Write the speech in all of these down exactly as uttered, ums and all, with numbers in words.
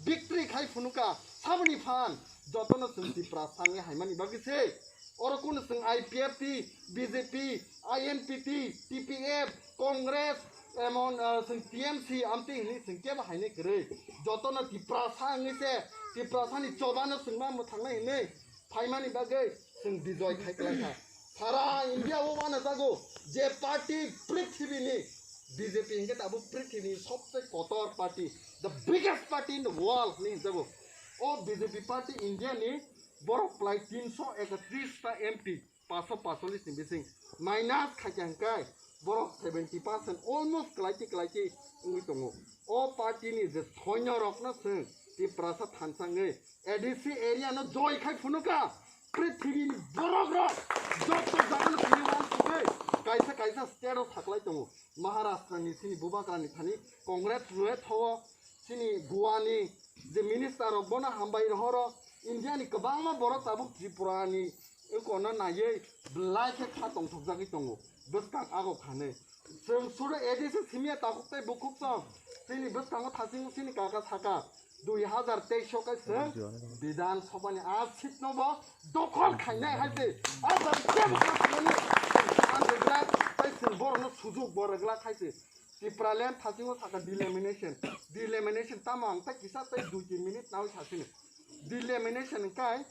Victory khai phunuka, saboni phan, jotono chwng Tiprasa wngwi haimani bagwi se. Oro kuno chwng I P F T, B J P, I N P T, T P F, Congress, emon, ah, chwng T M C, amtwi hinwi chwng kebo hainai kwrwi. Jotono Tiprasa wngwi se, Tiprasani chobano chwngma mwthangnai hinwi phaimani bagwi chwng bijoy khai kwlai kha. Sara India o uanajago je party prithibini B J P hinkhe tabuk prithibini sobse kotor party, the biggest party in the world hinwi hinjago. O B J P party India ni borok plai tinsho ekatris ta M P, paanch sho paanchchollis ni bising minus khaikha hinkai borok seventy percent almost kwlaiti kwlaiti wngwi tongo. O party ni je soinyo rokno chwng Tiprasa thansa wngwi A D C area no joy khai phunuka. Prithibini borok rok joto jagano tini uansugwi kaisa kaisa state o saklai tongo. Maharashtra ni chini bubagra ni thani Congress rwui thawo, chini Goa ni je minister rok bono hambai rohoro. India ni kwbangma borok tabuk Tripura ni wngkona naiwi belai khe kha tongthokjagwi tongo bwskang ago khanwi. Chwng suru A D C simiya takhuk tei bukhuk tong. Chini bwskango thaching chini kaka saka dui hazar teis o kai chwng Bidhan Sabha ni a seat no bo dokhol khainai hai se. A jang kebo kha thangmani ang reglak tei chwng borok no sujuk bo reglak hai se. Tipraland thaching o saka delimitation. Delimitation tamo ang tei kisa tei dui tin minute nawi sasini. Delimitation kai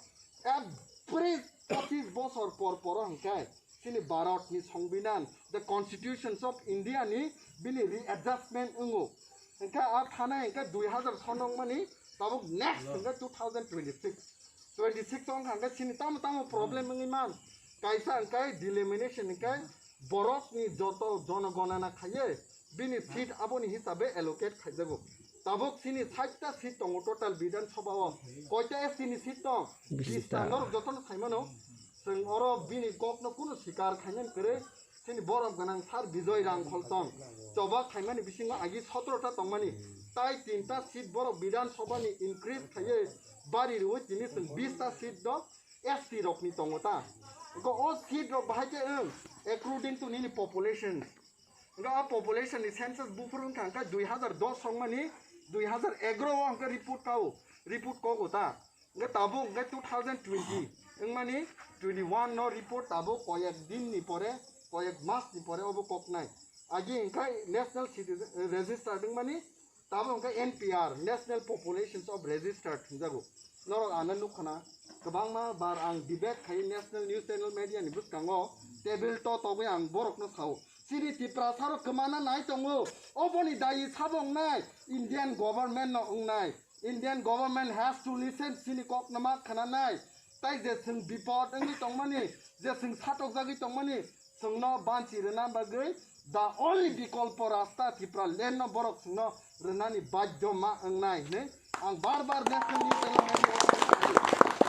every pochis bosor por poro hingkai chini Bharat ni Songbidan, the Constitutions of India ni bini readjustment wngo. Hingke a thana hingke dui hazar sonong mani tabuk next hingke two thousand twenty-six. Twenty-six wngkha hingke chini tamo tamo problem wngwi man. Kaisa hingke delimitation hingke borok ni joto jonogonana khaiye bini seat aboni hisabe allocate khaijago. Tabuk chini sait ta seat tongo total Bidhan Sabha o. Koita S T ni seat tong? Bis ta. Bis ta. Norok jotono saimano. Chwng oro bini kokno kunu sikar khainani kwrwi. Chini borok gwnang sir Bijoy Rangkhol tong. Choba khaimani bisingo agi sotro ta tongmani. Tai tinta seat borok Bidhan Sabha ni increase khaiwi bari rwui tini chwng bis ta seat do S T rokni tongo ta. Go o seat rok bahai khe wng according to nini population. Hingke o population ni census buphuru wngkha hingke dui hazar dos songmani dui hazar egaro o hingke report kao, report kogo ta. Hingke tabuk hingke two thousand twenty wngmani twenty one no report tabuk koyek din ni pore, koyek mas ni pore obo koknai. Agi hingke national citizen, eh, register wngmani Tamo hingke N P R, National Populations of Registered hinjago. Norok ano nukha na, kwbangma bar ang debate khai national news channel media ni bwskango table to togwi ang borokno sao. Chini Tiprasa rok kwmana nai tongo. Oboni dayi sabo wngnai Indian government no wngnai. Indian government has to listen chini kok no ma khana nai. Tai je chwng bipod wngwi tongmani, je chwng satokjagwi tongmani, chwngno banchi rwna bagwi the only bikolpo rasta Tipraland no borok chwngno rwnani badhyo ma wngnai hinwi ang bar bar national news channel media o sai.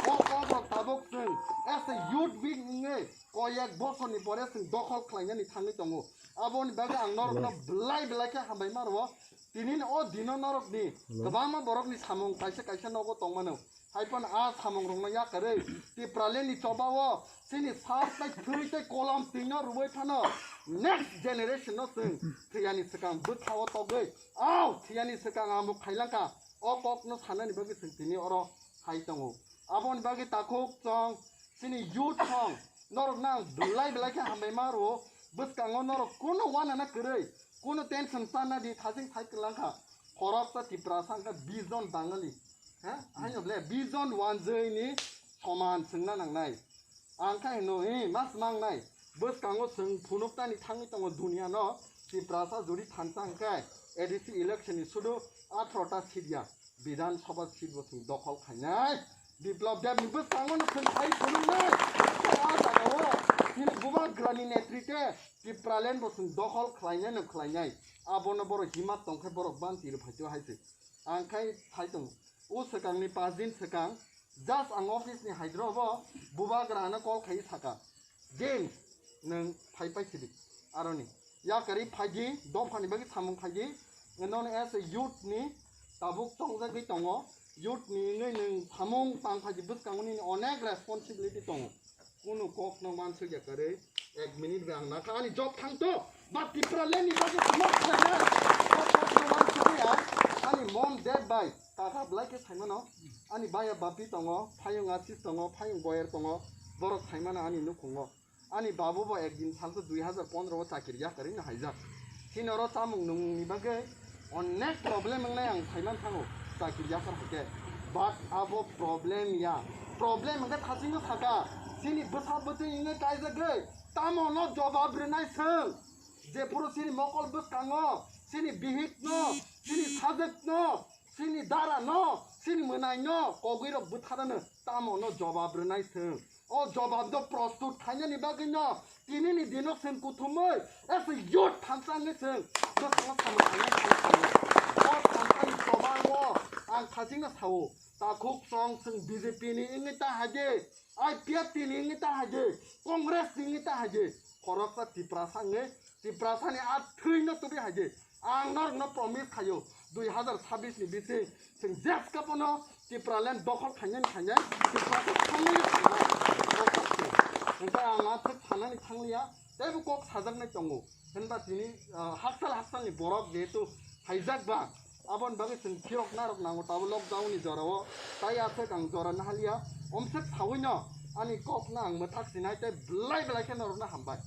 O kokrok tabuk chwng as a youth wing wngwi koyek bosorni pore chwng dokhol khlainani thangwi tongo. Aboni bagwi ang norokno belai belai khe hambai ma rwo. Tini o dino norokni kwbangma borokni samung kaisa kaisa nogo tongmano. Haiphano a samungrokno yakarwi Tipralandni chobao chini sak tei thwi tei kolom twino rwui phano next generation no chwng thwiyani swkang bwkhao togwi, au thwiyani swkang amo khailangkha, o kokno sanani bagwi chwng tini oro hai tongo. Aboni bagwi takhuk chwng chini youth song norokno ang belai belai khe hambai ma rwo. Bwskango norok kunu wanana kwrwi, kunu tension sana di thaching sai kwlangkha. Khoroksa Tiprasa wngkha bijon Bangali. Ha? Haino ble bijon wanjwini soman swngna nangnai. Ang khe hino, hi, mas mangnai. Bwskango chwng phunuktani thangwi tongo duniano. Tiprasa juri thansa hwnkhe A D C election ni sudu atharo ta seat ya. Bidhan Sabha seat bo chwng dokhol khainai. Biplab Deb ni bwskango no chwng khai phunuknai. A jagao chini bubagrani netrite Tipraland bo chwng dokhol khlainai no khlainai. Abono borok himat tongkhe borok banti rw phaito hai se. Ang khai phai tongo. O swkangni paanch din swkang, just ang office ni haidro bo bubagra ano call khai saka, "James, nwng phai pai sidi aroni. Yakarwi phaidi, dophani bagwi samung khaidi. Nono as a youth ni tabuk chongjagwi tongo. Youth ni wngwi nwng samung tang phaidi bwskango nini onek responsibility tongo." Kunu kok no mansuk ya kwrwi, ek minute bai ang nakha ani job thangto, ba Tipraland ni bagwi tamo khlaina, o kok no mansuk ya, Ani mom dad bai kaka belai khe saimano. Ani baya bapi tongo, phayung asis tongo, phayung boyer tongo, borok saimano ani nukhungo. Ani babu bo ekdin salsa dui hazar pondro o chakiri yakarino haijak. Chini oro chamung nungni bagwi onek problem wngnai ang saiman thango chakiri yakar haikhe. But abo problem ya. Problem hwnkhe thachingno saka. Chini bwsa bwtwi wngwi kaijagwi tamo no jobab rwnai swng. Jephuru chini mokol bwskango, chini bihikno, chini sajwkno, chini darano, chini mwnaino kogwirok bwtharano tamo no jobab rwnai swng. O jobab no prostut khainani bagwi no tinini dino chwng kuthumwi ese youth thansa wngwi chwng bwskango samung khainani thansa. O thansani choba o ang thachingno sao, takhuk song chwng B J P ni wngwi ta haide, I P F T ni wngwi ta haide, Congress ni wngwi ta haide, khoroksa Tiprasa wngwi Tiprasani a thwino tubi haide. Ang norokno promise khaio, dui hazar chabbish ni bising chwng jeska pono Tipraland dokhol khainani khainai, Tiprasa thangnani thangnai. Hwnkhe ang a thwk sanani thangliya, teibo kok sajaknai tongo. Hwnba tini, ah, hakchal hakchalni borok jehetu haijak ba, aboni bagwi chwng khirok narok nango tabo lockdown ni jorao, tai aswk ang jora nahaliya, omswk sawino ani kokno ang mwthak sinai tei belai belai khe norokno hambai.